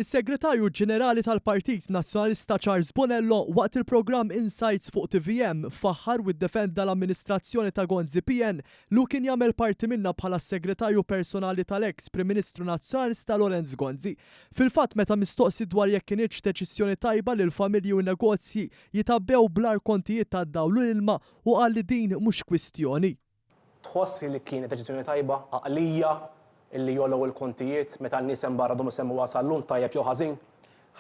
Is-Segretarju Ġenerali tal-Partit Nazzjonalista Charles Bonello waqt il-programm Insights fuq tvm faħħar u ddefenda l-amministrazzjoni ta' Gonzi PN li hu kien jagħmel parti minnha bħala s-segretarju personali tal-eks Prim Ministru Nazzjonalista Lawrence Gonzi. Fil-fatt meta mistoqsi dwar jekk kinitx deċiżjoni tajba li l-familji u n-negozji jitgħabbew bl-agħar kontijiet tad-dawl u l-ilma hu qal li din mhux kwistjoni. Tħoss li kienet deċiżjoni tajba, għaqlija, illi jogħlew il-kontijiet meta n-nies hemm barra għadhom isemmuha sal-lum tajjeb jew ħażin?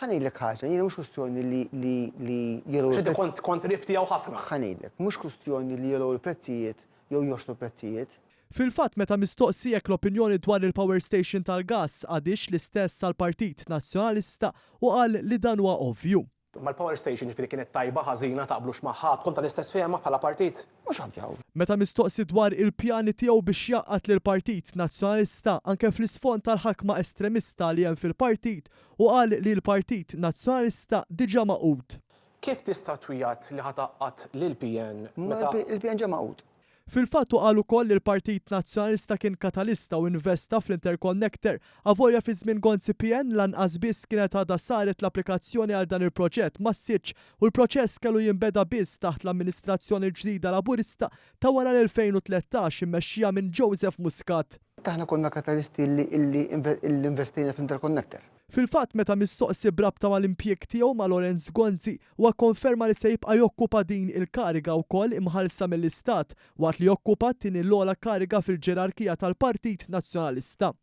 Ħa ngħidlek ħaġa, jiena mhux kwistjoni li li li jogħlew Għax inti kont kont qrib tiegħu ħafna. Ħa ngħidlek, mhux kwistjoni li jogħlew il-prezzijiet jew joxtru l-prezzijiet. Fil-fatt meta mistoqsi jekk l-opinjoni dwar il-power station tal-gass għadhiex l-istess għall-Partit Nazzjonalista, hu qal li dan huwa ovvju. Mal-power station jiġifieri kienet tajba, ħażina, taqblux magħha, tkun tal-istess fehma bħala partit? Mhux ovvja. Meta mistoqsi dwar il-pjani tiegħu biex jgħaqqad lill-Partit Nazzjonalista anke fl-isfond tal-ħakma estremista li hemm fil-partit, hu qal li l-Partit Nazzjonalista diġà magħqud. Kif tista' twiegħed li ħa tgħaqqad lill-PN meta. Il-PN ġa magħqud. Fil-fatt hu qal ukoll li l-Partit Nazzjonalista kien katalista u investa fl-interconnector, avolja fi żmien Gonzi PN lanqas biss kienet għadha saret l-applikazzjoni għal dan il-proġett massiċċ u l-proċess kellu jinbeda biss taħt l-amministrazzjoni l-ġdida Laburista ta' wara l-2013 immexxija minn Joseph Muscat. Aħna konna katalisti illi investejna fl-interconnector. Fil-fatt meta mistoqsi b'rabta mal-impjieg tiegħu ma' Lawrence Gonzi, huwa kkonferma li se jibqa' jokkupa din il-kariga wkoll imħallsa mill-Istat, waqt li jokkupa t-tieni l-ogħla kariga fil-ġerarkija tal-Partit Nazzjonalista.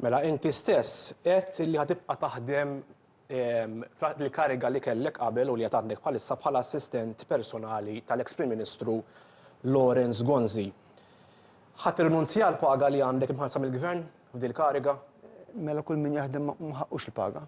Mela inti stess għedt li ħa tibqa' taħdem fil-kariga li kellek qabel u li qed għandek bħalissa bħala assistent personali tal-eks Prim Ministru Lawrence Gonzi. Ħa tirrinunzja l-paga li għandek imħallsa mill-Gvern f'dil-kariga? Mela kull min jaħdem ma ħaqqux il-paga.